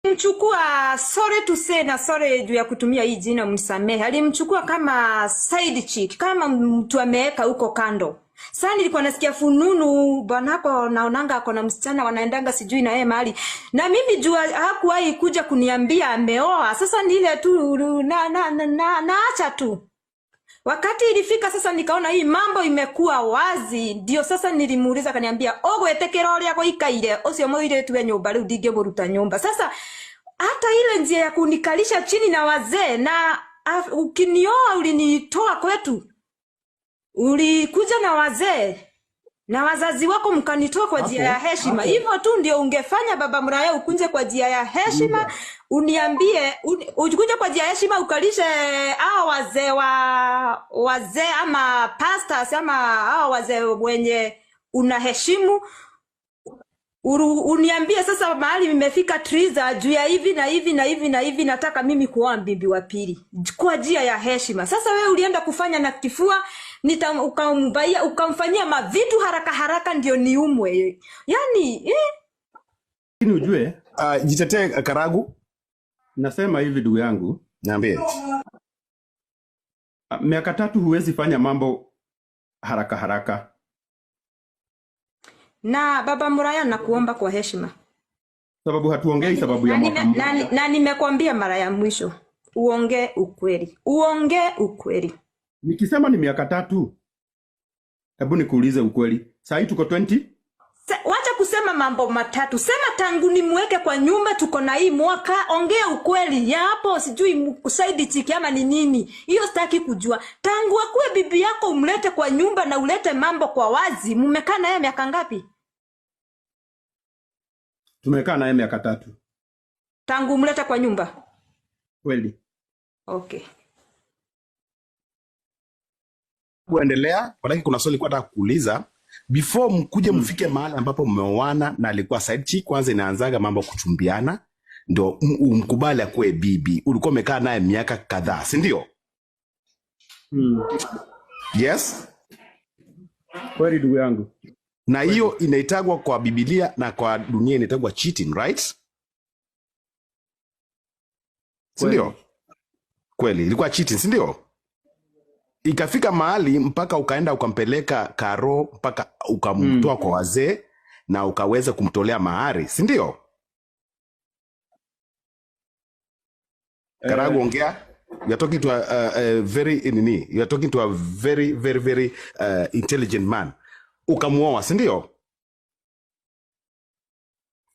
Alimchukua, sorry to say na sorry juu ya kutumia hii jina, mnisamehe. Alimchukua kama side chick, kama mtu ameweka huko kando. Sasa nilikuwa nasikia fununu bwanako naonanga ako na msichana wanaendanga sijui na yeye mahali. Na mimi juu hakuwahi kuja kuniambia ameoa. Sasa ni ile tu na na na, na, naacha tu. Wakati ilifika sasa nikaona hii mambo imekuwa wazi, ndio sasa nilimuuliza, akaniambia ũgwĩtĩkĩra ũrĩa gũikaire ũcio mũirĩtu we nyũmba rĩu ndingĩmũruta nyũmba. Sasa hata ile njia ya kunikalisha chini na wazee na ukinioa ulinitoa kwetu, ulikuja na wazee na wazazi wako mkanitoa kwa njia Hapo ya heshima. hapo Hivyo tu ndio ungefanya Baba Muraya, ukunje kwa njia ya heshima, Yuda, uniambie ukuje kwa njia ya heshima ukalishe hao wazee wa wazee ama pastors ama hao wazee wenye unaheshimu. Uniambie sasa mahali nimefika Triza juu ya hivi na hivi na hivi na hivi, nataka mimi kuoa bibi wa pili kwa njia ya heshima. Sasa wewe ulienda kufanya na kifua ukambaia ukamfanyia mavitu haraka haraka ndio niumwe. Yani lakini ujue Jitetee Karagu, nasema hivi ndugu yangu, niambie. miaka 3 huwezi fanya mambo haraka haraka. Na Baba Muraya, nakuomba kwa heshima Sababu hatuongei sababu ya na mwaka mmoja. na nimekwambia mara ya mwisho uongee ukweli, uongee ukweli. Nikisema ni miaka 3, hebu nikuulize ukweli. Sasa tuko 20? Wacha kusema mambo matatu, sema tangu nimweke kwa nyumba tuko na hii mwaka. Ongea ukweli ya hapo, sijui side chick ama ni nini hiyo, sitaki kujua. Tangu akuwe bibi yako umlete kwa nyumba na ulete mambo kwa wazi. Mmekaa na yeye miaka ngapi? Tumekaa naye miaka 3. Tangu umlete kwa nyumba? Kweli. Okay. Kuendelea, manake kuna swali nilikuwa nataka kuuliza before mkuje mfike mahali ambapo mmeoana na alikuwa side chick. Kwanza inaanzaga mambo kuchumbiana ndio umkubali akuwe bibi. Ulikuwa umekaa naye miaka kadhaa, si ndio? Yes. Kweli ndugu yangu. Na hiyo inaitagwa kwa Biblia na kwa dunia inaitagwa cheating, right? Si ndio? Kweli ilikuwa cheating, si ndio? Ikafika mahali mpaka ukaenda ukampeleka karo mpaka ukamtoa kwa wazee na ukaweza kumtolea mahari, si ndio? Karagu, ongea. You are talking to a very nini? You are talking to a very very very intelligent man. Ukamuoa, si ndio?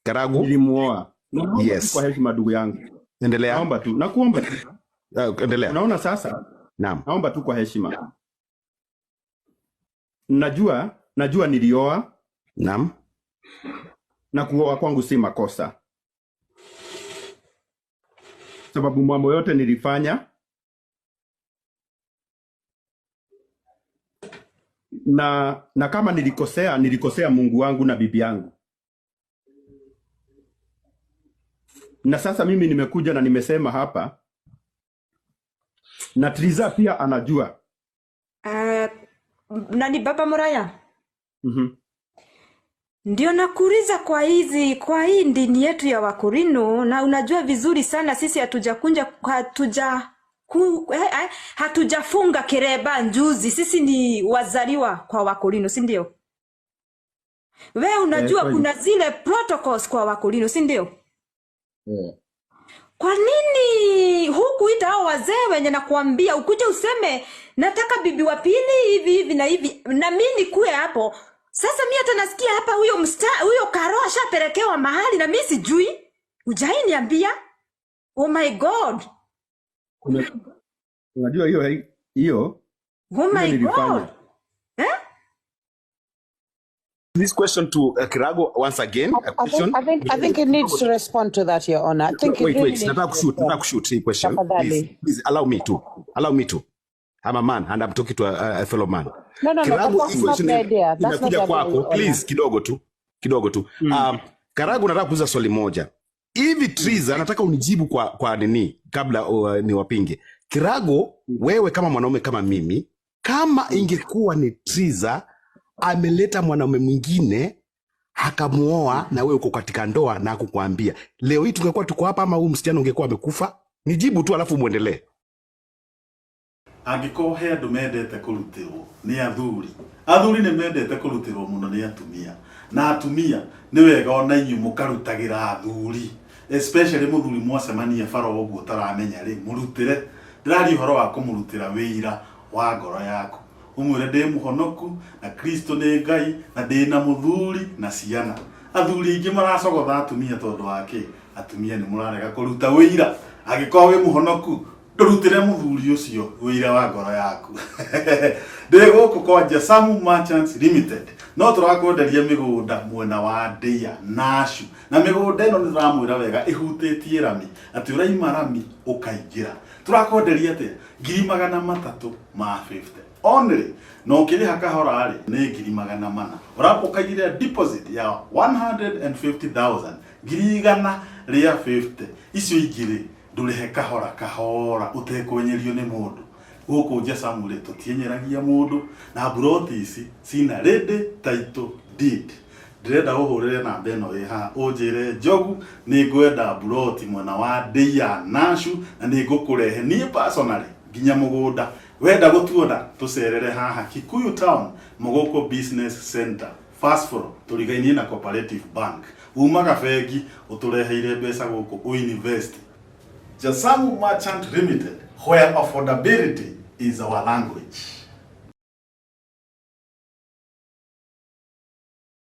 Karagu? Nilimuoa. Naomba Yes. kwa heshima ndugu yangu. Endelea. Naomba tu, nakuomba tu. Endelea. Unaona sasa? Naam. Naomba tu kwa heshima. Najua nilioa. Naam. Na kuoa kwangu si makosa. Sababu mambo yote nilifanya na kama nilikosea, nilikosea Mungu wangu na bibi yangu. Na sasa mimi nimekuja na nimesema hapa, na Triza pia anajua. Nani Baba Muraya? Ndio nakuuliza kwa hii dini yetu ya Wakorino, na unajua vizuri sana sisi hatujakunja, hatujafunga kireba njuzi. Sisi ni wazaliwa kwa Wakorino, si ndio? We unajua kuna zile protocols kwa Wakorino, si ndio? Kwa nini hukuita hao wazee wenye nakuambia ukuje useme nataka bibi wa pili hivi hivi na hivi, na mimi nikuwe hapo? Sasa mimi hata nasikia hapa huyo Karo ashapelekewa mahali na mimi sijui. Hujai niambia? Oh my God. Unajua hiyo, hiyo Oh my hiyo nilifanya. God. Eh? This question to Kirago once again. A question. I think it needs to respond to that, Your Honor. I think it Wait, really wait. needs Nataka to kushoot, respond. nataka kushoot hii question. Tafadhali. Please, please allow me to. Allow me to. I'm a man and I'm talking to a fellow man. No, no, no, Kirago, but that's hii not question the idea. That's not inakuja the idea, kwako. Your Honor. Please, kidogo tu. Kidogo tu. Karagu, nataka kuuliza swali moja. Hivi Triza, nataka unijibu kwa nini kabla niwapinge. Kirago, wewe kama mwanaume kama mimi, kama ingekuwa ni Triza ameleta mwanaume mwingine Akamuoa na wewe uko katika ndoa na akukwambia. Leo hii tungekuwa tuko hapa ama huyu msichana ungekuwa amekufa? Nijibu tu alafu muendelee. Angĩkorwo he andũ mendete kũrutĩrwo nĩ athuri, athuri nĩ mendete kũrutĩrwo mũno nĩ atumia, na atumia nĩ wega ona inyuĩ mũkarutagĩra athuri, especially mũthuri mwacemania bara ũguo ũtaramenya rĩ, mũrutĩre. Ndĩraria ũhoro wa kũmũrutĩra wĩira wa ngoro yaku, ũmwĩre ndĩ mũhonoku na Kristo nĩ Ngai na ndĩ na mũthuri na ciana. Athuri aingĩ maracogotha atumia tondũ wa kĩ? Atumia nĩ mũrarega kũruta wĩira. Angĩkorwo wĩ mũhonoku, ndũrutĩre mũthuri ũcio wĩira wa ngoro yaku. Ndĩ gũkũ kwa Jasamu Merchants Limited, no tũrakwenderia mĩgũnda mwena wa Ndĩa Nashu, na mĩgũnda ĩno nĩ tũramwĩra wega ĩhutĩtie rami, atĩ ũraima rami ũkaingĩra. Tũrakwenderia atĩa? 350,000 only, na ũkĩrĩha kahora rĩ nĩ 400,000. Ũrapokaigĩrĩra deposit ya 150,000, 150,000, icio ingĩ rĩ ndũrĩhe kahora kahora ũtekwenyerio nĩ mũndũ. Gũkũ Jasamu rĩ tũtienyeragia mũndũ, na mburoti ici cina ready title deed. Ndĩrenda ũhũrĩre namba ĩno ĩ haha ũnjĩre, "Njogu, nĩ ngwenda mburoti mwena wa Ndĩa Nashu," na nĩ ngũkũrehe niĩ personally nginya mũgũnda. Wenda gũtuona, tũcerere haha Kikuyu Town, Mũgũkũ Business Center, first floor, tũrigainie na Cooperative Bank. Umaga bengi ũtũreheire mbeca gũkũ ũinvest. Jasamu Merchant Limited, where affordability is our language.